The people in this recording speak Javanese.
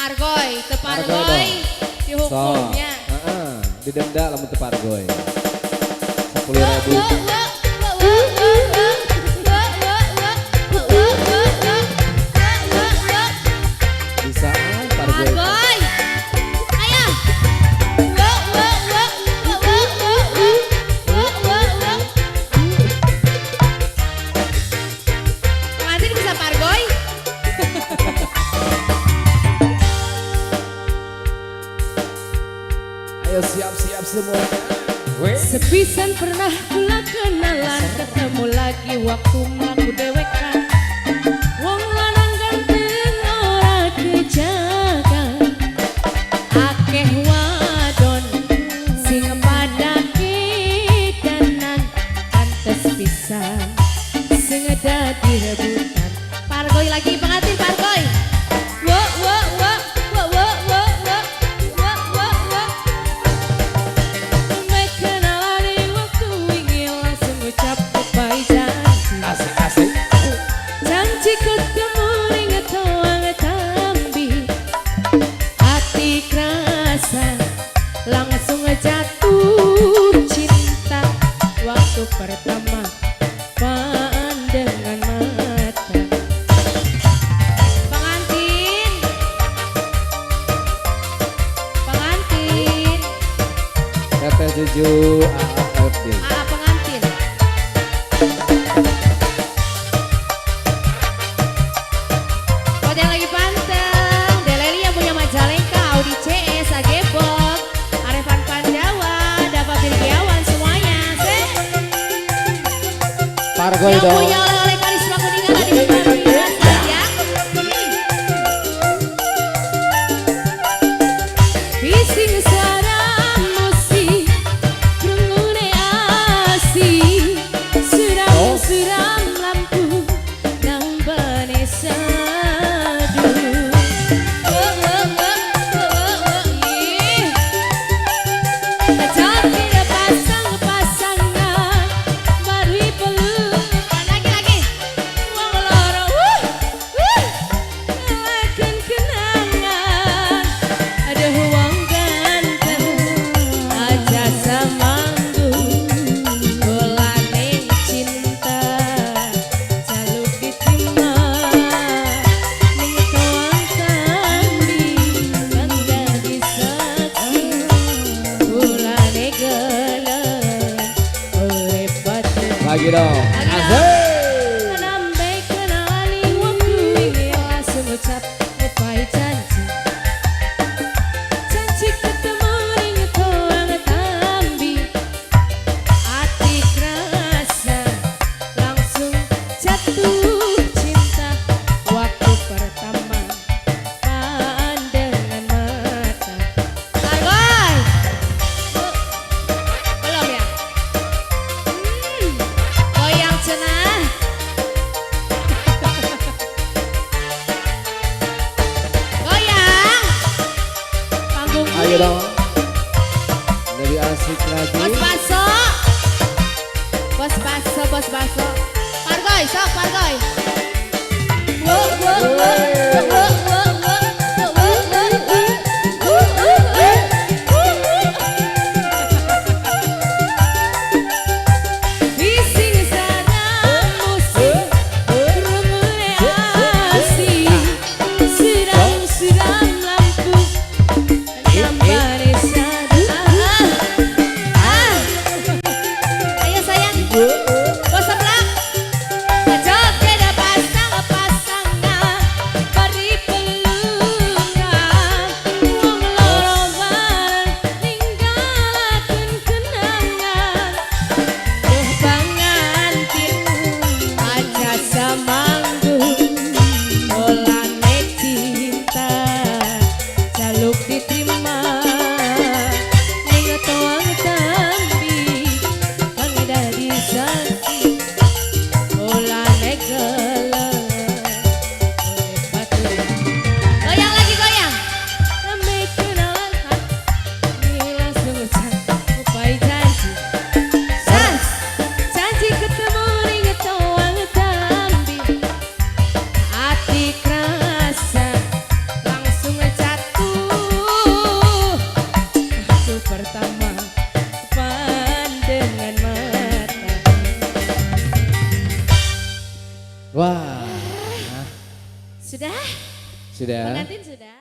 Pargoy, teu pargoy dihukumnya. Heeh, didenda lamun teu pargoy. 10.000. Bisa ah pargoy. Pargoy. Ayo. Pengantin bisa pargoy? Ayo siap-siap semuanya. Sepisan pernah kula kenalan, ketemu lagi waktu mlaku dewekan. Wong lanang ganteng ora kejaga, akeh wadon sing pada kedanan, pantes pisan sing dadi rebutan. Pargoy lagi pengantin pargoy. Wo wo wo wo wo wo wo wo wo wo. Asik asik. Janji ketemu ning tuang tambi, hati kerasa langsung jatuh cinta waktu pertama pandangan mata. Pengantin, pengantin, Teteh Juju AAFD. AA pengantin. Buat yang lagi panteng, Deleli yang punya Majalengka, Audi CS, Agebok, Arefan Pandawa, Dava Virgiawan, semuanya. Se, Pargoy yang dong. punya oleh-oleh Karisma Kuningan ada di Pasar ya. Bising suara musik, krungune asik, suram-suram lampu nang bane sadu. Oh, oh, oh, oh, oh, ih. Kejepit pasang-pasangan, baru pelukan lagi-lagi. Wong loro, ngelaken kenangan. Aduh wong ganteng, aja semanggu, bolane cinta, jaluk diterima. Ning tuang tambi, kang dadi saksi, bulane gelem, urip batin. Lagi dong. Lagi dong. Asik. Nembe kenalani waktu wingi langsung ucap ngepai janji. Janji ketemu ning tuang tambi, hati kerasa langsung jatuh cinta waktu pertama pandangan mata. Pargoy. Belum ya? Goyang cenah. Goyang. Panggung Ayo buri. Dong. Lebih asik lagi. Bos baso. Bos baso, bos baso. Pargoy, sok pargoy. Wo wo wo wo wo wo wo wo wo wo wo wo. Bising sada musik, krungune asik, suram-suram lampu, nambane sadu. Ah, ah. Ayo sayang, bos seblak, joget. Wah. Sudah? Sudah. Pengantin sudah?